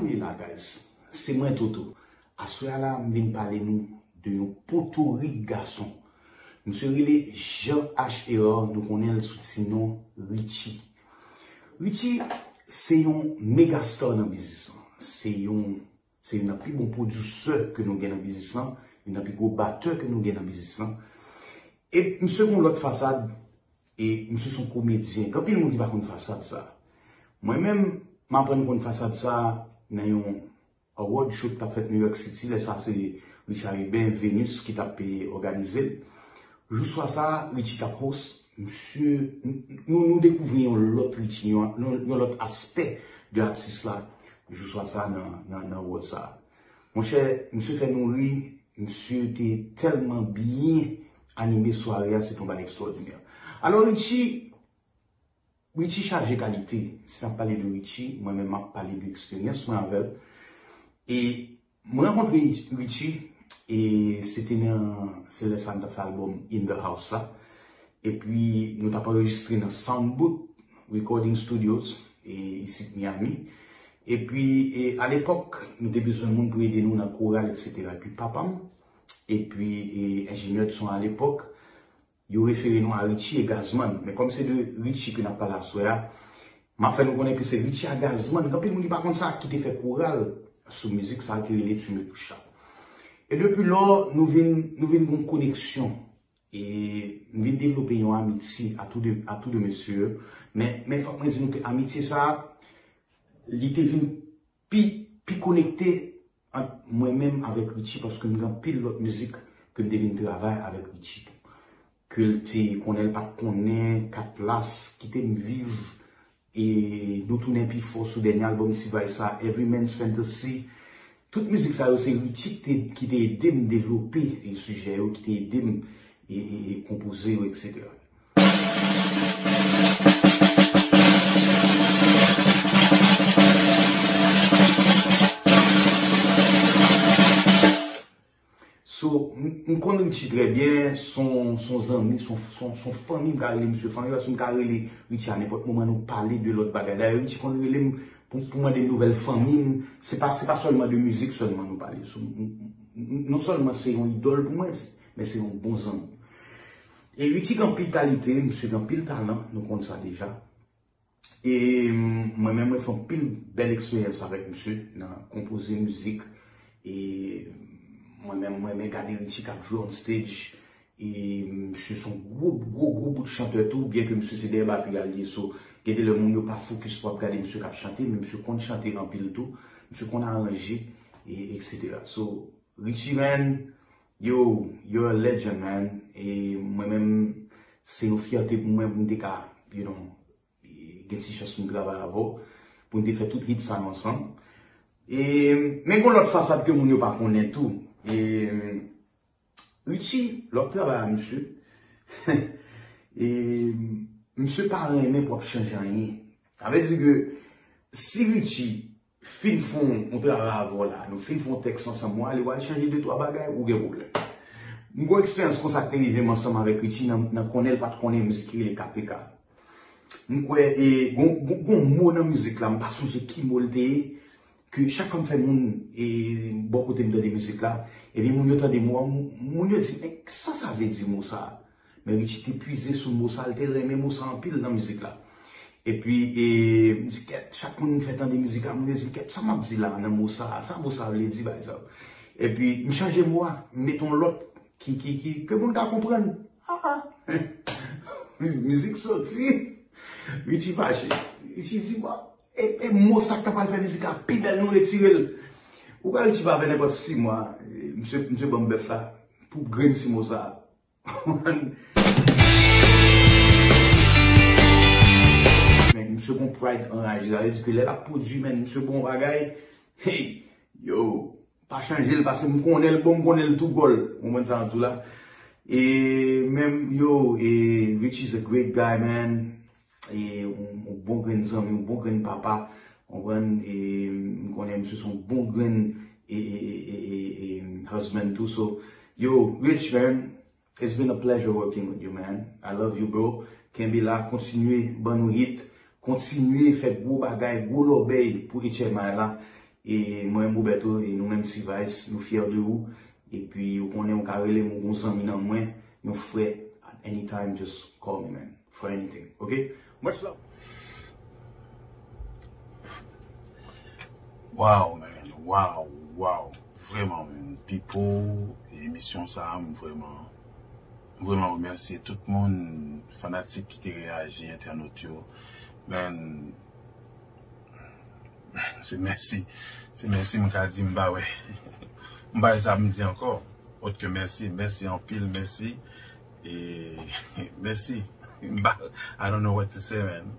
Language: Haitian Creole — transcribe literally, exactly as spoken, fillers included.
Wi la, guys, se mwen Toto. Aswè a la, m vin pale nou de yon potorik gason. Misye rele Jean H Hérard, nou konnen l sou ti non Richie. Richie se yon mega star nan biznis lan. Se yon, se youn nan pi bon pwodisè ke nou gen nan biznis lan, youn nan pi gwo batè ke nou gen nan biznis lan. E misye gen yon lòt fasad, e misye se yon komedyen. Gen anpil moun ki pa konn fasad sa. Mwen menm, m aprann konn fasad sa nan yon award show ki t ap fèt New York City. Lè sa se Richard Rubin, Venus ki t ap, e, òganize l. Jou swa sa, Richie t ap host. Misye, n-, nou, nou dekouvri yon lòt Richie, yon, yon, yon lòt aspè de atis la. Jou swa sa nan, nan, nan award sa. Monchè, misye fè nou ri, misye te tèlman byen anime sware a, se t yon bagay ekstwòdinè. Alò, Richie, Richie chaje kalite. Si n ap pale de Richie, mwen menm m ap pale de eksperyans mwen avè l. E mwen rankontre Richie, e se te nan, se lè sa m t ap fè albòm In The House la. Epi nou t ap anrejistre nan Sound Booth Recording Studios, e isit Miami. Epi, e alepòk, nou te bezwen moun pou ede nou nan koral, etsetera. Epi papa m, epi, e enjenyè de son alepòk, yo refere nou a Richie e Gazman. Men kòm se de Richie ke n ap pale aswè a, m ap fè nou konnen ke se Richie a Gazman, gen anpil moun ki pa konn sa, ki te fè koral sou mizik sa ki rele Tu me touches. E depi lò, nou vin, nou vin gen yon koneksyon. E m vin devlope yon amitye a tou de, a tou de mesye yo. Men, men fòk mwen di nou ke amitye sa, li te vin pi, pi konekte ant mwen menm avèk Richie, paske m gen anpil lòt mizik ke m te vin travay avèk Richie tou. Ke l te konnen, l pa t konnen, Katlas, Kite m viv, e Nou tounen pi fò sou dènye albòm T-Vice sa, Every Man's Fantasy. Tout mizik sa yo, se Richie ki te, ki te ede m devlope, e, sijè yo, ki te ede m, e, e, e konpoze yo, etsetera. So, m, m konn Richie trè byen, son, son zanmi, son, son, son fanmi, m ka rele misye fanmi, paske m ka rele Richie a nenpòt moman, nou pale de lòt bagay. Dayè, Richie konn rele m pou, pou mande nouvèl fanmi m. Se pa, se pa sèlman de mizik sèlman nou pale. So, m, m, m, non sèlman se yon idòl pou mwen, men se yon bon zanmi. E Richie gen anpil kalite, misye gen anpil talan, nou konn sa deja. E mwen menm, mwen fè anpil bèl eksperyans avèk misye nan konpoze mizik. E mwen menm, mwen renmen gade Richie k ap jwe on stage. E misye se yon gwo, gwo, gwo bout chantè tou, byen ke misye se dèyè batri a l ye. So, gen de lè moun yo pa fokis pou ap gade misye k ap chante, men misye konn chante anpil tou, misye konn aranje, e etsetera. So, Richie, man, yo, you're a legend, man. E mwen menm, se yon fyète pou mwen pou m te ka, you know, e gen ti chans pou m travay avè w, pou n te fè tout hit sa yo ansanm. E, men gen lòt fasad ke moun yo pa konnen tou. E, Richie, lè w ap travay a misye, e, misye pa renmen pou w ap chanje anyen. Sa vle di ke si Richie fin fè yon, yon travay avè w la, nou fin fè yon tèks ansanm, w ale, w al chanje de twa bagay, ou gen pwoblèm. M gen yon eksperyans konsa ki te rive m ansanm avèk Richie nan, nan konnen l pa t konnen mizik ki rele K P K. M kwè, e, gon, gon, gon mo nan mizik la, m pa sonje ki mo l te ye, ke chak fwa m fè moun, e, bò kote m tande mizik la, ebyen moun yo tande mo a, moun, moun yo di, "Men sa sa vle di mo sa a?" Men Richie te pwize sou mo sa, l te renmen mo sa anpil nan mizik la. Epi, e, m di, "Kèt, chak moun m fè tande mizik la, moun yo di m, 'Kèt, sa m ap di la nan mo sa a? Sa mo sa a vle di, pa egzanp?" Epi, m chanje mo a, m mete yon lòt ki, ki, ki, ke moun ka konprann. Ah, ah. Mizik soti, Richie fache. Richie di, "Bon, e, e mo sa k ta pral fè mizik la pi bèl, nou retire l." Ou kwè Richie pa fè nenpòt sis mwa, e, misye, misye ban m bèf la pou grenn sis mwa sa a. Men, misye gon pride anraje. Sa vle di ke lè l ap pwodui, men, misye gon bagay. Hey, yo, pa chanje l, paske m konnen l bon, m konnen l tou gòl. Ou konprann sa m ap di w la? E menm, yo, e, Richie is a great guy, man. E yon, yon bon grenn zanmi, yon bon grenn papa. Ou konprann? E m konnen misye se yon bon grenn, e, e, e, e, e, e husband tou. So, yo, Rich, man, it's been a pleasure working with you, man. I love you, bro. Kenbe la, kontinye ban nou hit, kontinye fè gwo bagay, gwo lòbèy pou H M I la. E mwen menm Roberto, e nou menm T-Vice, nou fyè de ou. Epi ou konnen ou ka rele m, ou gon zanmi nan mwen, yon frè, at any time, just call me, man, for anything, ok? Much love. Wow, man. Wow, wow. Vrèman, man. People, emisyon sa a, m vrèman, m vrèman remèsye tout moun, fanatik ki te reyaji, entènot yo. Man, se mèsi. Se mèsi m ka di, m pa wè. M pa wè sa m di ankò. Otre ke mèsi, mèsi anpil, mèsi. E mèsi. M pa, I don't know what to say, man.